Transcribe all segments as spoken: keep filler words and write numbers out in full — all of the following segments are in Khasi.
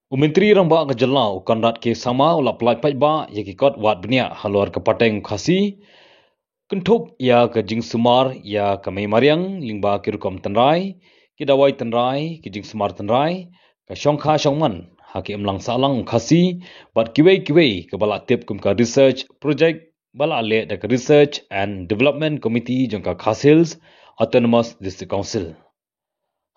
U Myntri Rangbah ka Jylla u Conrad K Sangma u la pyllait paidbah ïa ki kot wad bniah halor ka pateng Khasi, kynthup ïa ka jingsumar ïa ka mei mariang lyngba ki rukom tynrai, ki dawai tynrai, ki jingsumar tynrai, ka shongkha shongman ha ki imlang sahlang Khasi bad kiwei kiwei kaba la tip kum ka research project ba la leh da ka Research and Development Committee jong ka Khasi Hills Autonomous District Council.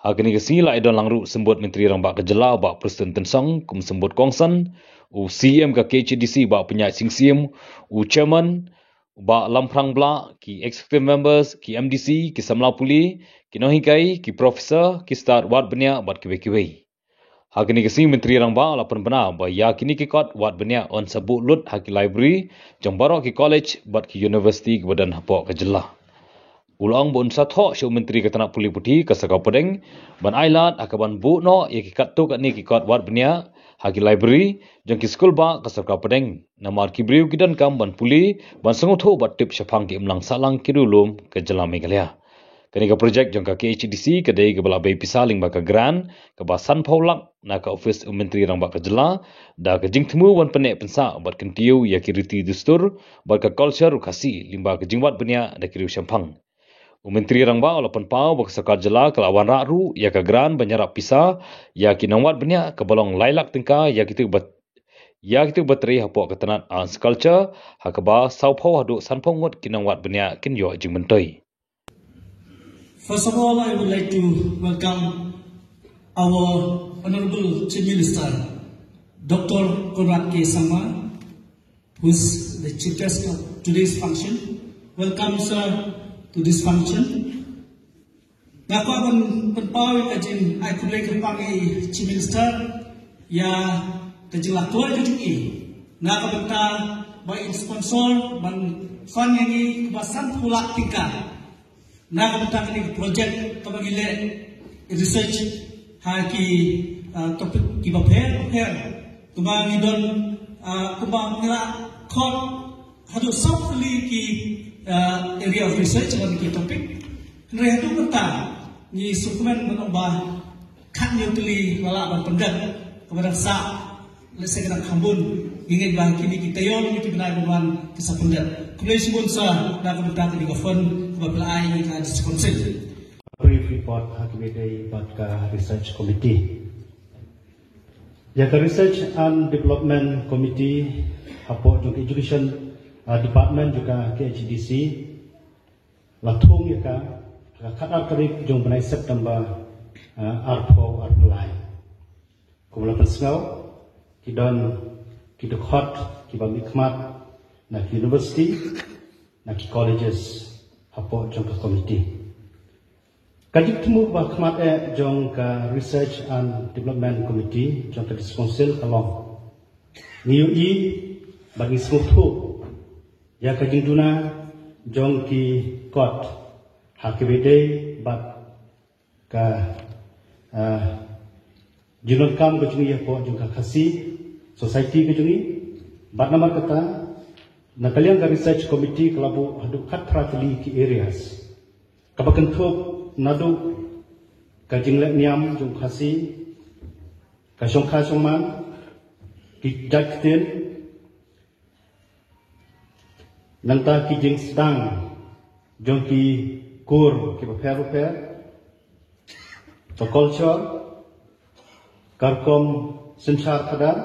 Ha kane ka sngi la ïadon lang ruh u Symbud Myntri Rangbah ka Jylla u Bah Prestone Tynsong kum u Symbud kongsan, u C E M ka K H A D C Bah Pynïaid Sing Syiem, u Chairman u Bah Lamphrang Blah, ki Executive Members, ki M D C, ki samla pule, ki nonghikai, ki professor, ki stad wad bniah bad kiwei kiwei. Ha kane ka sngi u Myntri Rangbah u la pynbna ba ïa kine ki kot wad bniah yn sa buh lut ha ki library jong baroh ki college bad ki university kiba don hapoh ka jylla. U la ong ba un sa thoh sha u Myntri ka tnat pule puthi ka Sorkar Pdeng ban ai lad ha kaban buh noh ïa ki katto katne ki kot wad bniah ha ki library jong ki skul bah ka Sorkar Pdeng, namar ki briew ki donkam ban pule, ban sngewthuh bad tip shaphang ki imlang sahlang, ki riewlum ka jylla Meghalaya. Kane ka projek jong ka K H A D C ka dei kaba la bei pisa lyngba ka grant kaba sanphew lak na ka ophis u Myntri Rangbah ka Jylla, da ka jingthmu ban pynneh pynsah bad kyntiew ïa ki riti dustur bad ka culture u Khasi lyngba ka jingwad bniah da ki riewshemphang. U Myntri Rangbah u la pynpaw ba ka Sorkar Jylla ka la wanrah ruh ïa ka grant ban ïarap pisa ïa ki nongwad bniah kaba long lai lak tyngka, ïa kito ba, ïa kito ba trei hapoh ka tnat Arts Culture, ha kaba sawphew haduh sanphew ngut ki nongwad bniah kin ïoh jingmyntoi. First of all, I would like to welcome our Honorable Chief Minister, Doctor Conrad K Sangma, who's the chief guest of today's function. Welcome, sir, to this function. Nga kwah ban pynpaw ïa ka jingai khublei kyrpang ïa i Chief Minister ïa ka jinglaitluid ka jong i na ka bynta ba in sponsor ban fund ïa ngi kaba sanphew lak tyngka na ka bynta kane ka project kaba ngi leh research ha ki, ah, topic kiba pher bapher. Kumba ngi don, ah, kumba ngi la khot haduh saw tylli ki, ah, area of research lane ki topic. Hynrei haduh mynta ngi sngewkmen ban ong ba khathynñiew tylli la lah ban pyndep, kaba dang sah lehse ka dang kham bun. Ngi ngeit ba kine ki taïew lane ki bnai ban wan ki sa pyndep. Khublei shibun sir na ka bynta kane ka fund kaba phi la ai ïa ka District Council. Brief report ha kaba ïadei bad ka Research Committee. Ïa ka Research and Development Committee hapoh jong ka Education, ah, Department jong ka K H A D C la thung ïa ka ha ka khatar tarik jong u bnai September, ah, arphew arphew lai. Kumba la pynsngew, ki don ki dkhot kiba mihkhmat na ki university, na ki colleges hapoh jong ka committee. Ka jingthmu ba khmat eh jong ka Research and Development Committee jong ka District Council ka long, ngi ïohi bad ngi sngewthuh ïa ka jingduna jong ki kot ha kaba ïadei bad ka, ah, jingdonkam ka jong ngi hapoh jong ka Khasi society ka jong ngi. Bad namar kata, na ka liang ka Research Committee ka la buh haduh khatphra tylli ki areas, kaba kynthup naduh ka jingleh niam jong u Khasi, ka shongkha shongman, ki jait ktien, nangta ki jingsdang jong ki kur kiba pher bapher, ka culture, ka rukom synshar khadar,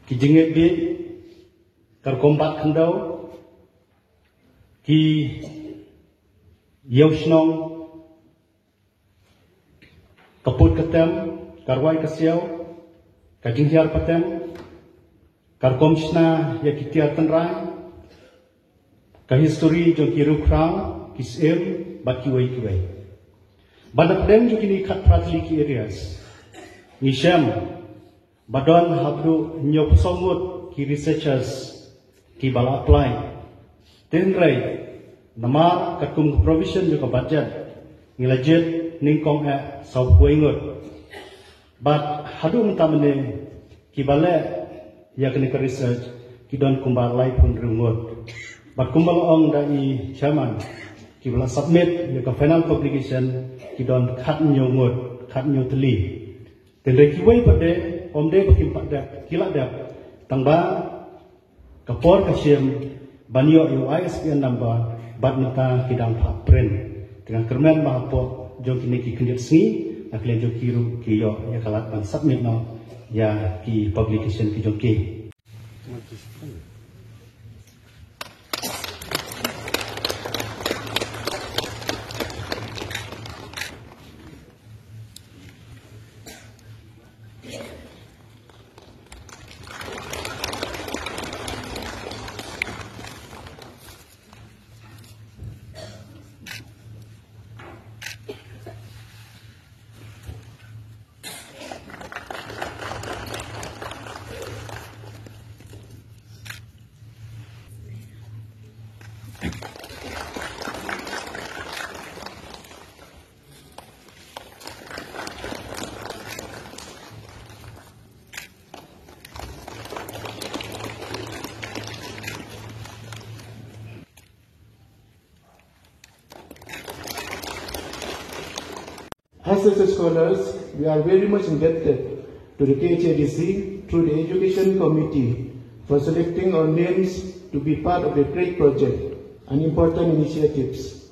ki jingngeit bieit, ka rukom bat khyndew, ki ïew shnong, ka pud ka tem, ka rwai ka siaw, ka jinghiar pateng, ka rukom shna ïa ki tiar tynrai, ka history jong ki riewkhraw, ki syiem bad kiwei kiwei. Bad na pdeng jong kine khatphra tylli ki areas, ngi shem ba don haduh hynñiewphew saw ngut ki researchers kiba la apply. Te hynrei namar katkum ka provision jong ka budget, ngi la jied nyngkong eh sawphew wei ngut. Bad haduh mynta mynne kiba leh ïa kane ka research ki don kumba laiphew hynriew ngut. Bad kumba la ong da i chairman, kiba la submit ïa ka final publication ki don khathynñiew ngut, khathynñiew tylli. Hynrei kiwei pat de, ym dei ba kim pat dep, ki la dep. Tang ba ka por ka shim ban ïoh ïa u I S B N number, bad mynta ki dang phah print. Te nga kyrmen ba hapoh jong kine ki khyndiat sngi, na ka liang jong ki ruh ki ïoh ïa ka lad ban submit noh ïa ki publication ki jong ki. As research scholars, we are very much indebted to the K H A D C through the Education Committee for selecting our names to be part of the great project and important initiatives.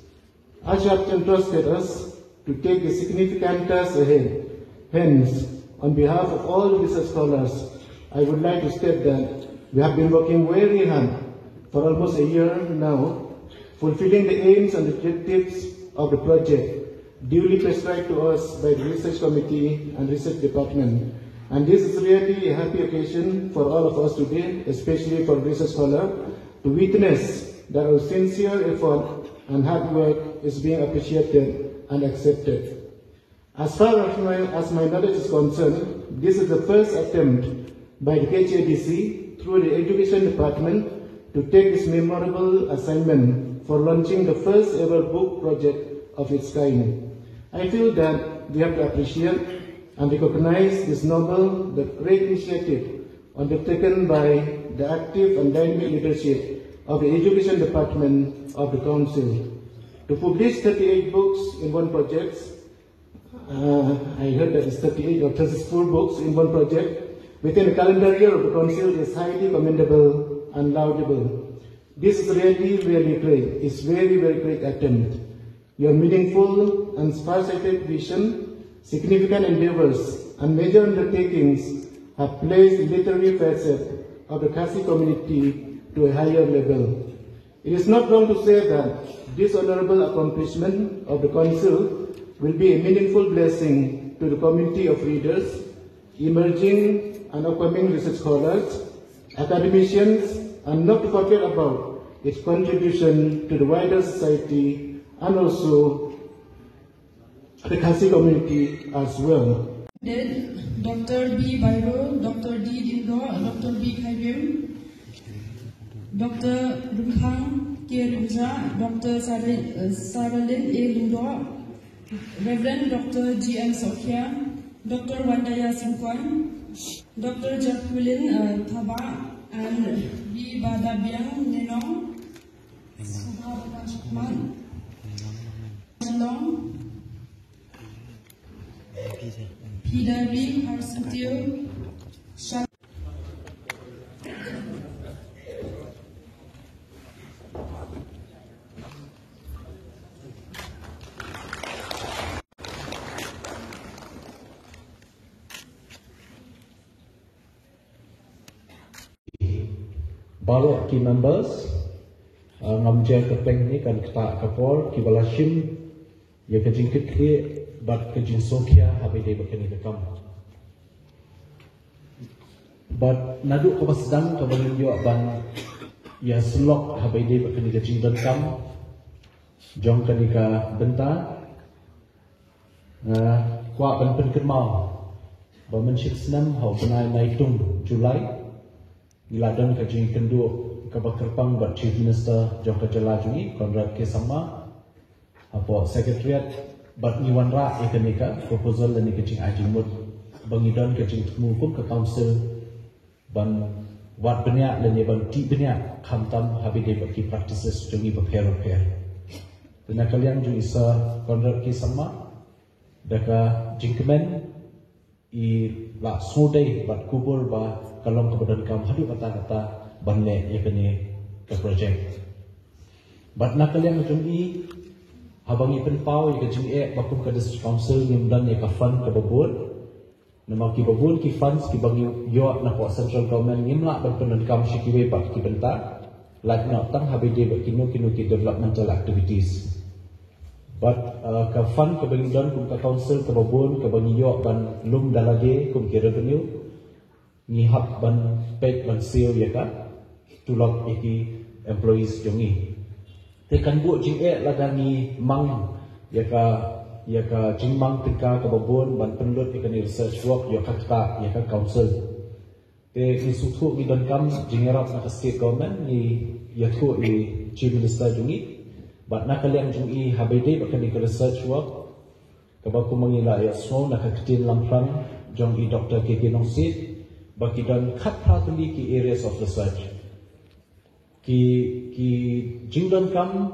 As you have entrusted us to take the significant task ahead, hence, on behalf of all the research scholars, I would like to state that we have been working very hard for almost a year now, fulfilling the aims and objectives of the project duly prescribed to us by the Research Committee and Research Department. And this is really a happy occasion for all of us today, especially for research scholar, to witness that our sincere effort and hard work is being appreciated and accepted. As far as my, as my knowledge is concerned, this is the first attempt by the K H A D C through the Education Department to take this memorable assignment for launching the first ever book project of its kind. I feel that we have to appreciate and recognize this noble but great initiative undertaken by the active and dynamic leadership of the Education Department of the Council. To publish thirty-eight books in one project, uh, I heard that it's thirty-eight or thirty-four books in one project within a calendar year of the Council is highly commendable and laudable. This is really, really great. It's very, very great attempt. Your meaningful and far-sighted vision, significant endeavors, and major undertakings have placed the literary facet of the Khasi community to a higher level. It is not wrong to say that this honorable accomplishment of the Council will be a meaningful blessing to the community of readers, emerging and upcoming research scholars, academicians, and not to forget about its contribution to the wider society and also the Khasi community as well. Doctor B Bairo, Doctor D Dindo, Doctor B Khairem, Doctor Rumkhang K Rimja, Doctor Sara-, uh, Saralin A Ludo, Reverend Doctor G M Sokhia, Doctor Wandaya Singkon, Doctor Jacqueline, uh, Thaba, and B Badabiang Ninong, Subha Prakash Kumar, Jalong, P W Harsutil, Shah- Baroh ki members, uh, ngam jer kyrteng ne kan ktah ka por, kiba la shim ïa ka jingkitkhlieh bad ka jingsngewkhia haba ïadei bad kane ka kam. Bad naduh kaba sdang kaba ngin ïoh ban ïasyllok haba ïadei bad kane ka jingdonkam jong kane ka bynta, nga kwah ban pynkynmaw ba mynshit snem ha u bnai Naitung, July, ngi la don ka jingïakynduh kaba kyrpang bad Chief Minister jong ka jylla jong ngi, Conrad K Sangma, hapoh Secretariat, bad ngi wanrah ïa kane ka proposal lane ka jingai jingmut ba ngi don ka jingthmu kum ka Council ban wad bniah lane ban tih bniah khamtam haba ïadei bad ki practices jong ngi bapher bapher. Te na ka liang jong i Sir Conrad K Sangma, da ka jingkmen i la sngewdei bad kubur ba ka long kaba donkam haduh katta katta ban leh ïa kane ka project. Bad na ka liang jong i, haba ngi pynpaw ïa ka jingeh ba kum ka District Council ngim don ïa ka fund kaba bun, namar kiba bun ki funds kiba ngi ïoh na ka Central Government ngim lah ban pyndonkam sha kiwei pat ki bynta, lait noh tang haba ïadei bad kino kino ki developmental activities. Bad uh, ka fund kaba ngi don kum ka council kaba bun kaba ngi ïoh ban lum da lade kum ki revenue, ngi hap ban peit ban siew ïa ka tulop ïa ki employees jong ngi. Te kan buh jingeh lada ngi mang ïa ka, ïa ka jingmang tyngka kaba bun ban pynlut ïa kane research work ïa ka kata ïa ka council. Te ngi sngewthuh ngi donkam jingïarap na ka state government, ngi ïathuh ïa i Chief Minister jong ngi. Bad na ka liang jong i, haba ïadei bad kane ka research work, kaba kum ngi la ïohsngew na ka ktien Lamphrang jong i Doctor K K Nongsiej, ba ki don khatphra tylli ki areas of research. Ki, ki jingdonkam,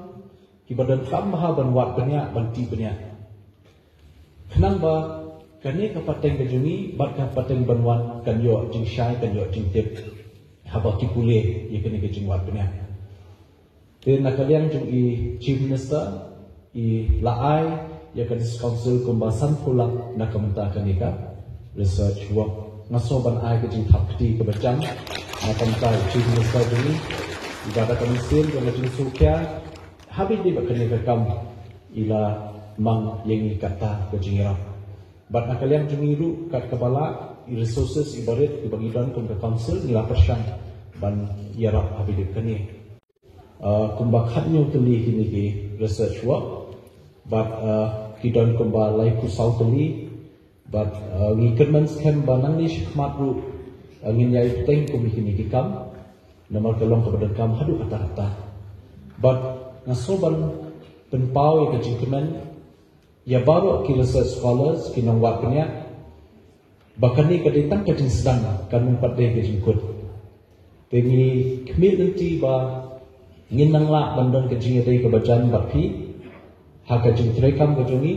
kiba donkam bha ban wad bniah, ban tih bniah. Khnang ba kane ka pateng ka jong ngi bad ka pateng ban wan kan ïoh jingshai, kan ïoh jingtip haba ki pule ïa kane ka jingwad bniah. Te na ka liang jong i Chief Minister, i la ai ïa ka District Council kumba sanphew lak na ka bynta kane ka research work. Nga sngew ban ai ka jingthap kti kaba jam na ka bynta i Chief Minister jong ngi, i ba da ka mynsiem jong ka jingsngewkhia, haba ïadei bad kane ka kam, i la mang ïa ngi kata ka jingïarap. Bad na ka liang jong ngi ruh, kat kaba lah, i resources i barit iba ngi don kum ka council, ngi la pyrshang ban ïarap haba ïadei bad kane. Uh, kumba khatñiew tylli kine ki research work, bad uh, ki don kumba laiphew saw tylli, bad uh, ngi kyrmen skhem ba nangne shakhmat ruh uh, ngin ïai bteng kum kine ki kam, namar ka long kaba donkam haduh katta katta. Bad nga sngew ban pynpaw ïa ka jingkmen ïa baroh ki research scholars, ki nongwad bniah, ba kane ka dei tang ka jingsdang, kan ym pat dei ka jingkut. Te ngi khmih lynti ba ngin nang lah ban don ka jingïadei kaba jan bad phi ha ka jingtreikam ka jong ngi,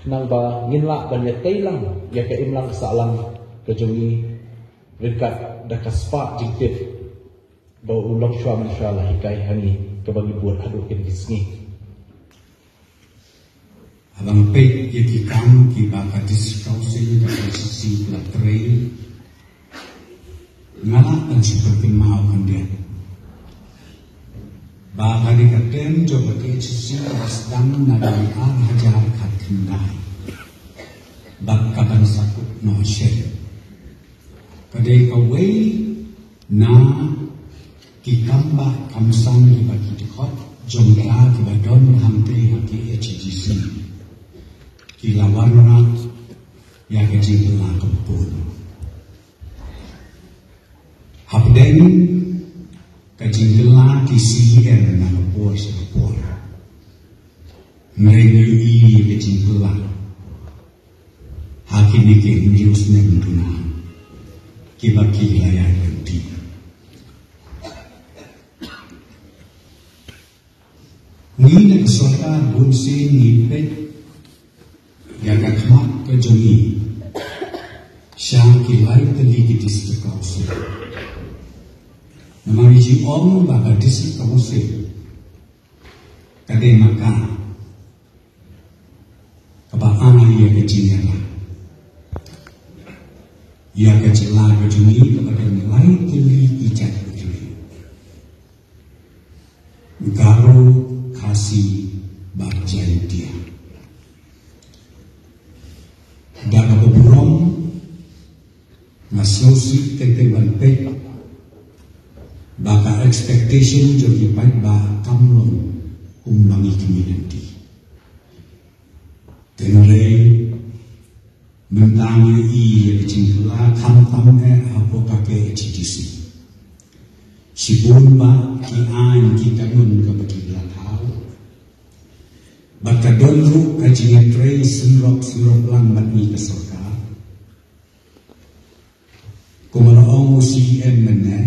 khnang ba ngin lah ban ïatei lang ïa ka imlang ka sahlang ka jong ngi ryngkat da ka spah jingtip ba u longshuwa mynshuwa la hikai ha ngi, kaba ngi bud haduh kine ki sngi. Haba nga peit ïa ki kam kiba ka District Council bad ka H D C ki la trei, nga lah ban shu pynkynmaw khyndiat ba kane ka term jong ka H D C ka la sdang naduh ar hajar khatkhyndai bad ka ban sa kut noh shen. Ka dei kawei na ki kam ba kam san kiba ki dkhot jong ka kiba don hangtei ha ki H D C, ki la wanrah ïa ka jingkylla ka bun. Hapdeng ka jingkylla ki C E M na ka por sha ka por, hynrei ngi ïohi ïa ka jingkylla ha kine ki hynriew snem duna kiba ki la ïaid lynti. Ngi na ka sorkar bun sien ngi peit ïa ka khmat ka jong ngi sha ki lai tylli ki district council. Namar ngi ju ong ba ka district council ka dei ma ka kaba ai ïa ka jingïada ïa ka jylla ka jong ngi kaba don lai tylli ki jait ka jong ngi. Garo, Khasi bad Jaintia. Da kaba burom nga sngewsih teng teng ban peit ba ka expectation jong ki paidbah kam long kumba ngi khmih lynti. Hynrei mynta ngi ïohi ïa ka jingkylla khamtam eh hapoh ka K H A D C. Shibun bah ki aiñ ki kanun kaba ki la thaw bad ka don ruh ka jingïatrei synrop synrop lang bad ngi ka sorkar. Kumba la ong u C E M mynne,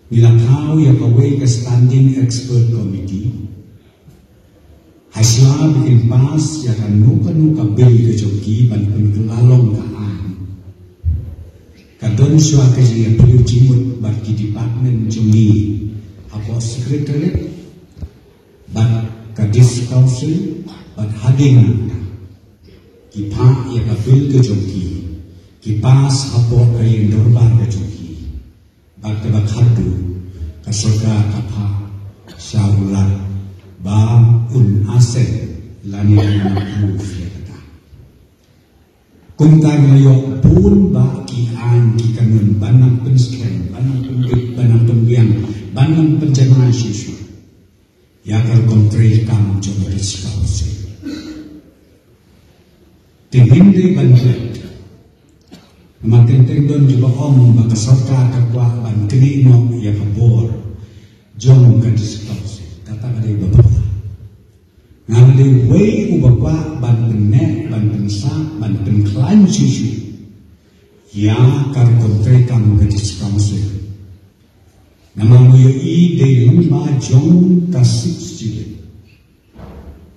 ngi la thaw ïa kawei ka standing expert committee Hashwa ba kin pass ïa kano kano ka bill ka jong ki ban pynkylla long ka aiñ, ka don shuwa ka jingïapyllun jingmut bad ki department jong ngi hapoh Secretariat bad ka District Council bad hadien nangta ki phah ïa ka bill ka jong ki, ki pass hapoh ka ïing dorbar ka jong ki. Bad kaba khatduh, ka sorkar ka phah sha u Lat ba un ascend lane un approve ïa kata. Kumta nga ïoh bun bah ki aiñ ki kanun ban nang pynskhem, ban nang pynbit, ban nang pynbiang, ban nang pynjanai shisha ïa ka rukom treikam jong ka District Council. Te ngim dei ban klet. Namar teng teng don kiba ong ba ka sorkar ka kwah ban knieh noh ïa ka bor jong ka District Council. Kata ka dei ba pura. Nga dei uwei uba kwah ban pynneh, ban pynsah, ban pynkhlaiñ shisha ïa ka rukom treikam ka District Council. Namar nga ïohi dei lyngba jong ka Sixth Schedule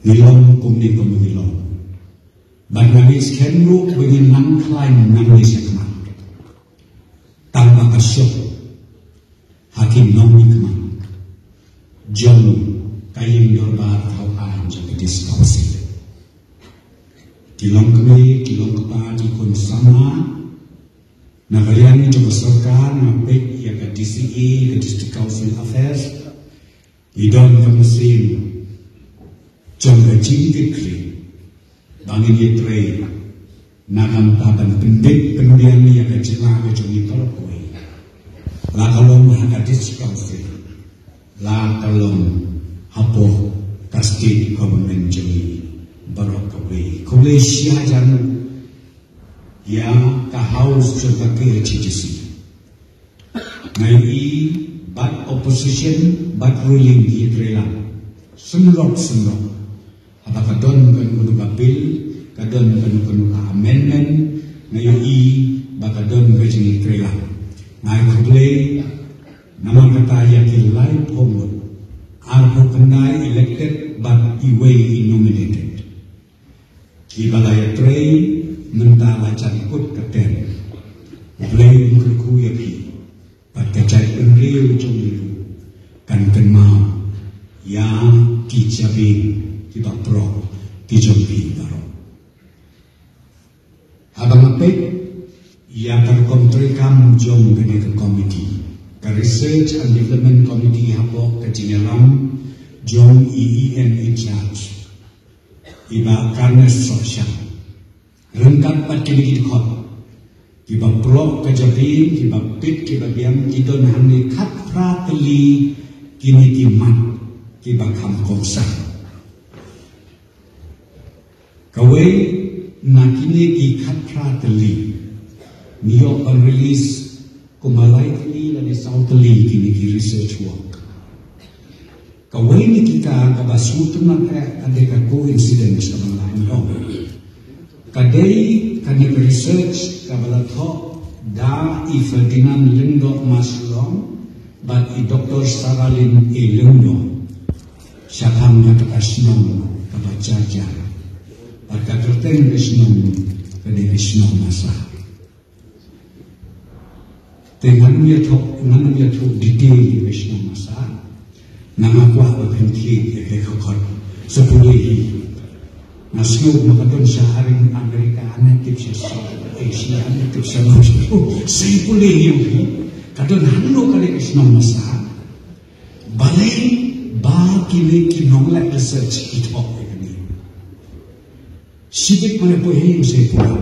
ngi long kumne kumba ngi long. Bad nga ngeit skhem ruh ba ngin nang khlaiñ nangne shakhmat. Tang ba ka shong ha ki nongmihkhmat jong ka ïing dorbar thaw aiñ jong ka District Council. Ki longkmie, ki longkpa, ki khun samla, na ka liang jong ka sorkar nga peit ïa ka D C A, ka District Council Affairs, i don ka mynsiem jong ka jingkitkhlieh ba ngin ïatrei na ka bynta ban pynbit pynbiang ïa ka jylla ka jong ngi baroh kawei. La ka long ha ka District Council, la ka long hapoh ka State Government jong ngi baroh kawei. Khublei shihajar ïa ka House jong ka K H A D C. Nga ïohi bad opposition bad ruling ki ïatrei lang symrok symrok. Haba ka don kano kano ka bill, ka don kano kano ka amendment, nga ïohi ba ka don ka jingïatrei lang. Nga ai khublei namar kata ïa ki laiphew ngut, arphew khyndai elected bad iwei i nominated. Kiba la ïatrei mynta la jan kut ka term. U Blei un kyrkhu ïa phi bad ka jaitbynriew jong ngi ruh kan kynmaw ïa ki jabieng kiba prok ki jong phi baroh. Haba nga peit ïa ka rukom treikam jong kane ka committee, ka Research and Development Committee hapoh ka jingïalam jong i E N in charge, i Bah Carnes Sohshang, ryngkat bad kine ki dkhot kiba prok ka jabieng, kiba peit, kiba biang, ki don hangne khatphra tylli kine ki mat kiba kham kongsan. Kawei na kine ki khatphra tylli ngi ïoh ban release kumba lai tylli lane saw tylli kine ki research work. Kawei na kita kaba sngewtynnat eh ka dei ka coincidence kaba nga la ong. Ka dei kane ka research kaba la thoh da i Ferdinand Lyngdoh Mashillong bad i Doktor Saralin A Lyngdoh shaphang kata ka shnong kaba jar jar. Bad ka kyrteng ka shnong ka dei ka shnong Masa. Te ngan ym ïathuh, ngan ym ïathuh detail ïa ka shnong Masa. Nga, nga kwah ba phin thied ïa ka khot. Sa pule hi. Nga sngew ba ka don sha ha ri America, hane tip sha South Asia, hane tip sha North. Sa pule hi, ka don hangno ka dei ka shnong Masa. Balei ba kine ki nongleh research ki thoh ïa kane. Shibit mane poi hi, sa pule.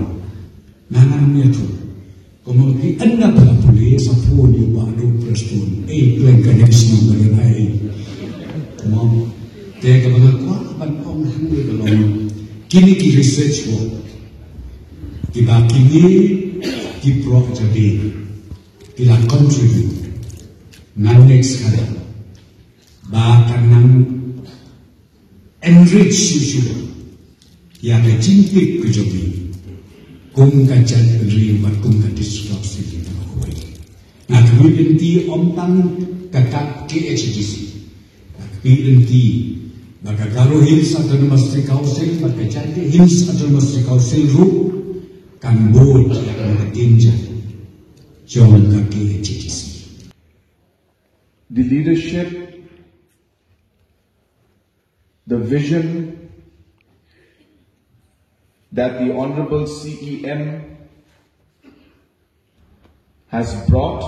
Nga, ngan ym ïathuh. Kumno ki ynda phi la pule sa phone ïa u Bah Duh Prestone. Ei, pleng kane ka shnong ka dei nai. Kumno? Te kaba nga kwah ban ong hangne ka long, kine ki research work kiba kine ki prok jabieng ki la contribute na next khadar ba kan nang enrich shuh shuh ïa ka jingtip ka jong ngi kum ka jaitbynriew bad kum ka District Council jong ngi baroh kawei. Nga kyrmen lynti ym tang ka kat K H A D C, nga kyrmen lynti Ba ka Garo Hills Autonomous District Council, ba ka Jaintia Hills Autonomous District Council ruh kan bud ïa ka danger jong ka K H A D C. The leadership, the vision that the Honorable C E M has brought,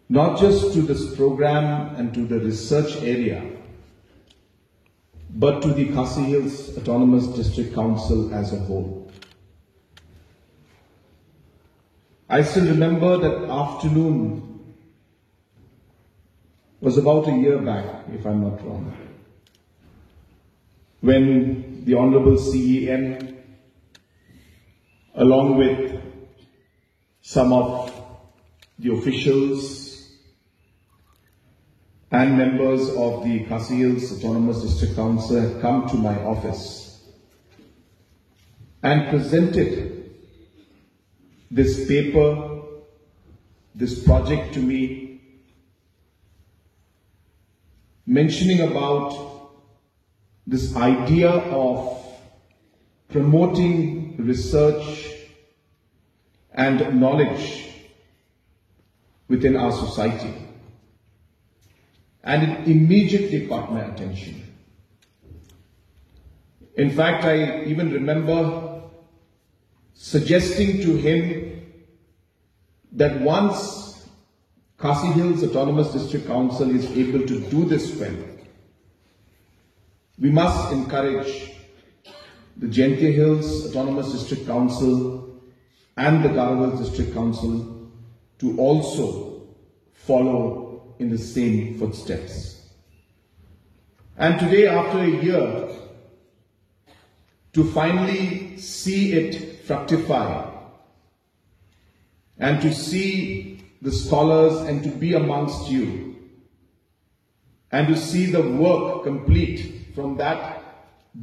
not just to this program and to the research area, but to the Khasi Hills Autonomous District Council as a whole. I still remember that afternoon was about a year back, if I'm not wrong, when the Honorable C E M, along with some of the officials and members of the Khasi Hills Autonomous District Council, had come to my office and presented this paper, this project to me, mentioning about this idea of promoting research and knowledge within our society. And it immediately caught my attention. In fact, I even remember suggesting to him that once Khasi Hills Autonomous District Council is able to do this well, we must encourage the Jaintia Hills Autonomous District Council and the Garo Hills District Council to also follow in the same footsteps. And today, after a year, to finally see it fructify and to see the scholars and to be amongst you and to see the work complete from that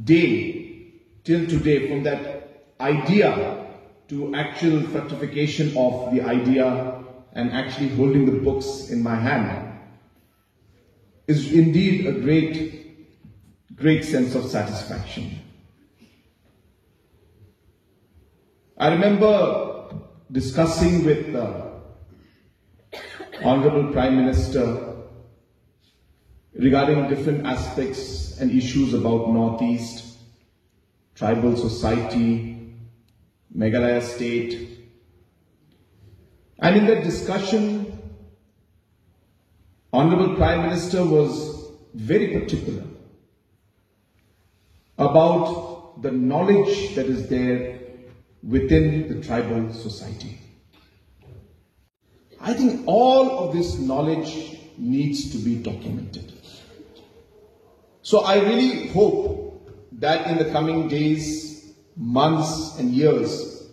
day till today, from that idea to actual fructification of the idea and actually holding the books in my hand, is indeed a great, great sense of satisfaction. I remember discussing with the Honorable Prime Minister regarding different aspects and issues about Northeast, tribal society, Meghalaya state. And in that discussion, Honorable Prime Minister was very particular about the knowledge that is there within the tribal society. I think all of this knowledge needs to be documented. So I really hope that in the coming days, months, and years,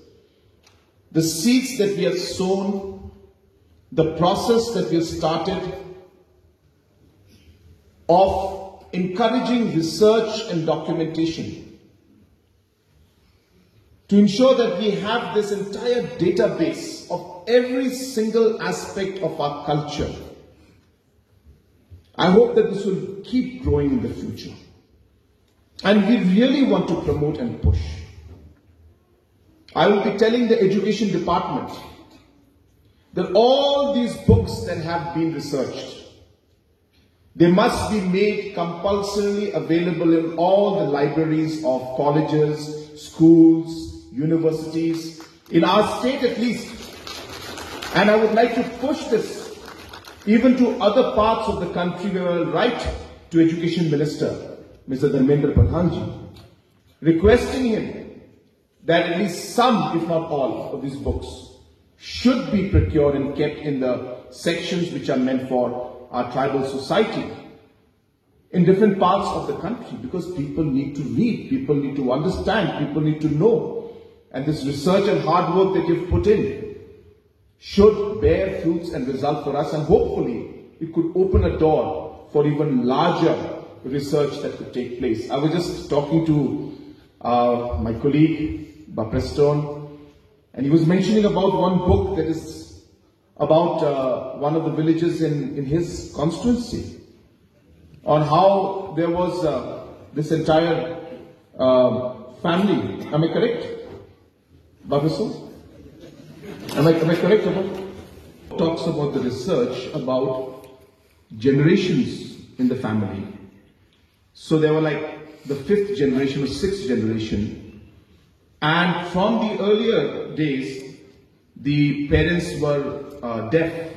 the seeds that we have sown, the process that we have started of encouraging research and documentation to ensure that we have this entire database of every single aspect of our culture. I hope that this will keep growing in the future. And we really want to promote and push. I will be telling the education department that all these books that have been researched, they must be made compulsorily available in all the libraries of colleges, schools, universities, in our state at least. And I would like to push this even to other parts of the country, where I'll write to Education Minister, Mister Dharmendra Pradhan ji, requesting him that at least some, if not all, of these books should be procured and kept in the sections which are meant for our tribal society in different parts of the country, because people need to read, people need to understand, people need to know. And this research and hard work that you've put in should bear fruits and result for us, and hopefully it could open a door for even larger research that could take place. I was just talking to uh, my colleague, Bah Prestone, and he was mentioning about one book that is about uh, one of the villages in, in his constituency. on how there was uh, this entire uh, family. Am I correct, Babuso? Am I, am I correct? About talks about the research about generations in the family. So they were like the fifth generation or sixth generation, and from the earlier days, the parents were uh, deaf,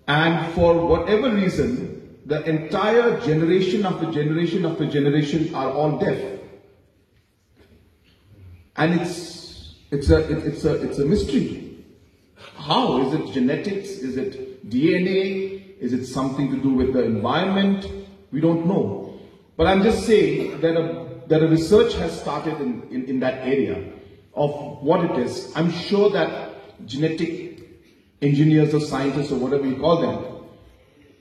and for whatever reason, the entire generation after generation after generation are all deaf. And it's it's a it- it's a it's a mystery. How is it? Genetics? Is it D N A? Is it something to do with the environment? We don't know. But I'm just saying that a that a research has started in, in, in that area of what it is. I'm sure that genetic engineers or scientists or whatever you call them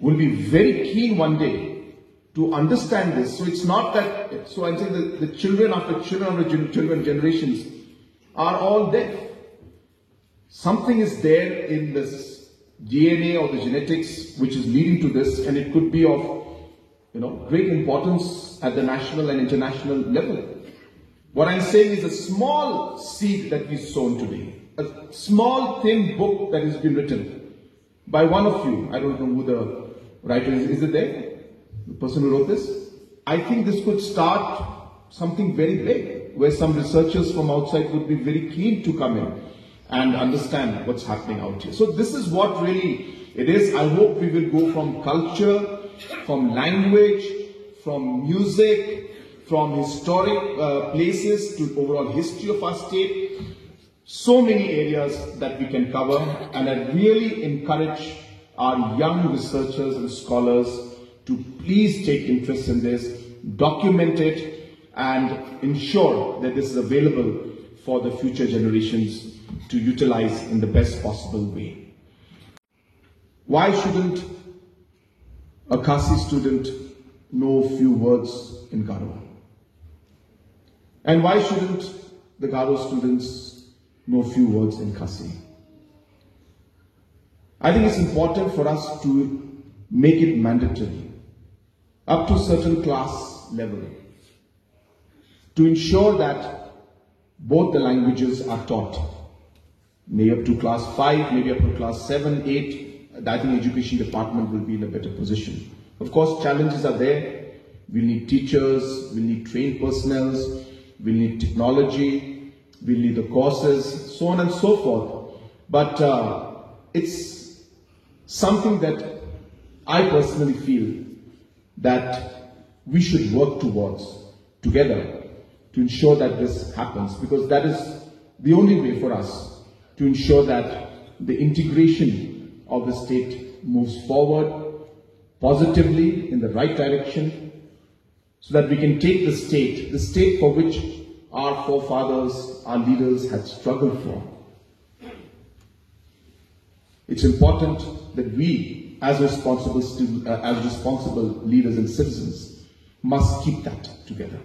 will be very keen one day to understand this. So it's not that, so I'm saying that the children after children after gen- children generations are all deaf. Something is there in this D N A or the genetics which is leading to this, and it could be of you know great importance at the national and international level. What I'm saying is a small seed that we've sown today, a small thin book that has been written by one of you. I don't know who the writer is. Is it there? The person who wrote this? I think this could start something very big where some researchers from outside would be very keen to come in and understand what's happening out here. So this is what really it is. I hope we will go from culture, from language, from music, from historic uh, places to overall history of our state. So many areas that we can cover, and I really encourage our young researchers and scholars to please take interest in this, document it, and ensure that this is available for the future generations to utilize in the best possible way. Why shouldn't a Khasi student know few words in Garo? And why shouldn't the Garo students know few words in Khasi? I think it's important for us to make it mandatory up to a certain class level to ensure that both the languages are taught. Maybe up to class five, maybe up to class seven, eight, I think education department will be in a better position. Of course, challenges are there. We need teachers, we need trained personnel, we need technology, we need the courses, so on and so forth. But uh, it's something that I personally feel that we should work towards together to ensure that this happens, because that is the only way for us to ensure that the integration of the state moves forward positively in the right direction, so that we can take the state, the state for which our forefathers, our leaders had struggled for. It's important that we, as responsible stu- uh, as responsible leaders and citizens, must keep that together.